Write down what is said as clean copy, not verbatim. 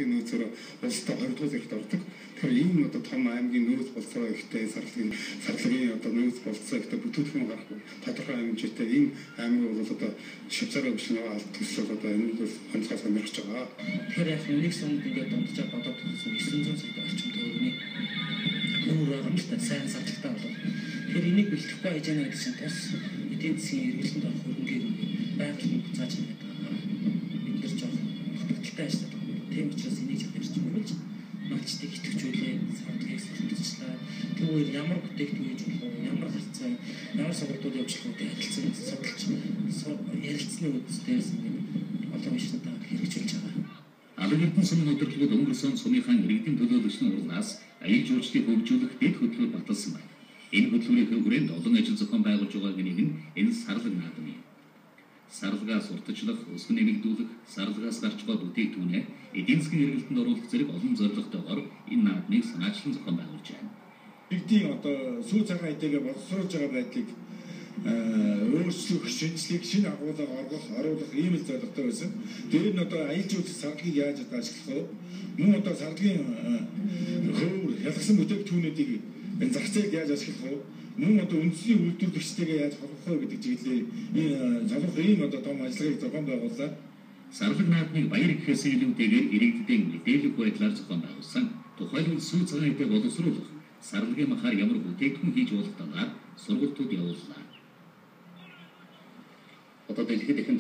сарлагын нөөцөөр улстай 20 дугаар зэрэгт ордог. Тэгэхээр ийм одоо том аймгийн нөөц болцоо ихтэй сарлагын одоо нөөц болцоо ихтэй бүтээгдэхүүн гарах тодорхой хэмжээтэй ийм аймаг бол одоо Швейцарын хөгжлийн алт төсөл одоо энэ бол онцгой сонирхож байгаа. Тэгэхээр яг нэг сумд ингээд дунджаар бодоод үзсэн 900 сая орчим төгрөгийн нүүр байгаа юм л та сайн сарлагтай болов. Тэгэхээр энийг бэлтгэхгүй хийж яана гэдэг чинь тус эдийн засгийн эргэлтэнд орох хөрөнгийг байгаль нь буцааж ингээд байгаа. Бид нар жоох дутагдaltaй ажилладаг. Тийм учраас энийг эрчимжүүлж малчдыг идэвхжүүлээ, сарлагыг сурталчлаа. Түүгээр ямар бүтээгдэхүүн хийж болох вэ? Ямар харьцаа, ямар сургалтууд явуулах вэ гэдэг харилцан судалж ярилцсны үндсээс ингээд олон шинэ хэрэгжүүлж байгаа. Алан Эрдэнэ сумын удирдлагууд өнгөрсөн сумынхаа иргэдийн төлөөлөгчний хурлаас аялал жуулчлалыг хөгжүүлэх дэд хөтөлбөр баталсан байна. Энэ хөтөлбөрийн хүрээнд олон ажил зохион байгуулж байгааг нэг нь энэ сарлаг наадам юм. Сарлагаас сурталчлах, өсгөн нэмэгдүүлэх, сарлагаас гарч байгаа бүтээгдэхүүнээ эдийн засгийн эргэлтэнд оруулах зэрэг олон зорилготойгоор энэ наадмыг санаачлан зохион байгуулж байна. Иргэдийн одоо сүү цагаан эдэгээ боловсруулж байгаа байдлыг өөрчлөх, шинжлэх, шинэ агуулга оруулах ийм л зорилготой байсан. Тэр нь одоо аялал жуулчлал сарлагыг яаж одоо ашиглах вэ? Мөн одоо сарлагын хөөр, ялгсан бүтээгдэхүүнүүдийг энэ зах зээлд яаж ашиглах вэ? Мөн одоо үндэсний үйлдвэрлэгчтэйгээ яаж холбох вэ гэдэг чиглэлээр энэ залуух ийм одоо том ажиллагааг зохион байгууллаа. Сарлаг наадмыг баяр гэхээс илүүтэйгээр иргэдийн мэдээлэх байдлаар зохион байгуулсан. Тухайлбал сүү цагаан эдээ боловсруулах, сарлагын махаар ямар бүтээгдэхүүн хийж болох талаар сургалтууд явууллаа. Одоо дэлхийд дахин